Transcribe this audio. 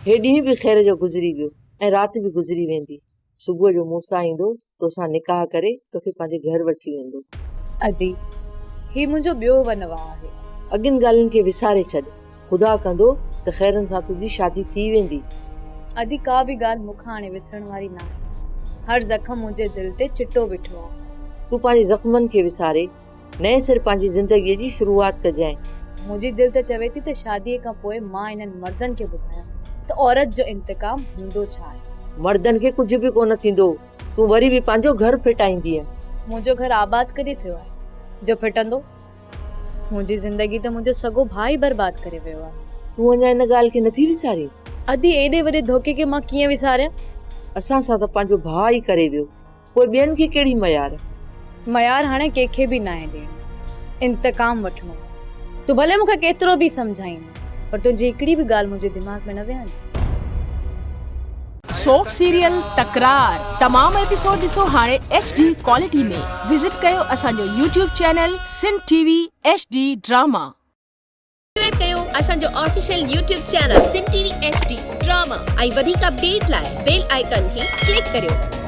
هي ڏينهن به خير جو گذري ويو ۽ رات به گذري ويندي. صبح جو موسيٰ ايندو، توسان نڪاح ڪري توکي پنهنجي گهر وٺي ويندو. ادي، هي منهنجو ٻيو ونواهه آهي. اڳين ڳالهين کي وساري ڇڏ. خدا ڪندو ته خيرن سان تنهنجي شادي ٿي ويندي. ادي، ڪا به ڳالهه مون کان هاڻي وسرڻ واري ناهي. هر زخم منهنجي دل تي چٽو بيٺو آهي. تون پنهنجي زخمن کي وساري نئين سر پنهنجي زندگيء جي شروعات ڪجانء. منهنجي دل ته چوي ٿي ته شاديء کان پوء مان انهن مردن کي ٻڌايان ته عورت جو انتقام هوندو ڇا آهي. مردن کي ڪجهه به ڪونه ٿيندو. تون وري به پنهنجو گهر ڦٽائيندينء. منهنجو گهر آباد ڪڏهن ٿيو آهي جو ڦٽندو؟ منهنجي زندگي ته منهنجو سڳو ڀاء ئي برباد ڪري ويو آهي. تون اڃا ان ڳالهه کي نٿي وسارين؟ ادي ايڏي وڏي ڌوڪي کي مان ڪيئن وساريان؟ اسان سان ته پنهنجو ڀاء ئي ڪري ويو. پوء ٻين کي ڪهڙي ميار؟ ميار هاڻي ڪنهن کي به ناهي ڏيڻي. انتقام وٺڻو آهي. تون ڀلي مون کي ڪيترو به سمجهائيندين، پر تنهنجي هڪڙي به ڳالهه منهنجي دماغ ۾ نه ويهندي. سوپ سيريل تڪرار تمام ايپيسوڊ ڏسو هاڻي ايڇ ڊي ڪوالٽي ۾ وزٽ ڪيو اسان جو YouTube channel Sindh T V H D drama. Subscribe ڪيو اسان جو official YouTube channel Sindh T V H D drama ۽ وڌيڪ اپڊيٽ لاء بيل آئيڪان کي ڪلڪ ڪريو.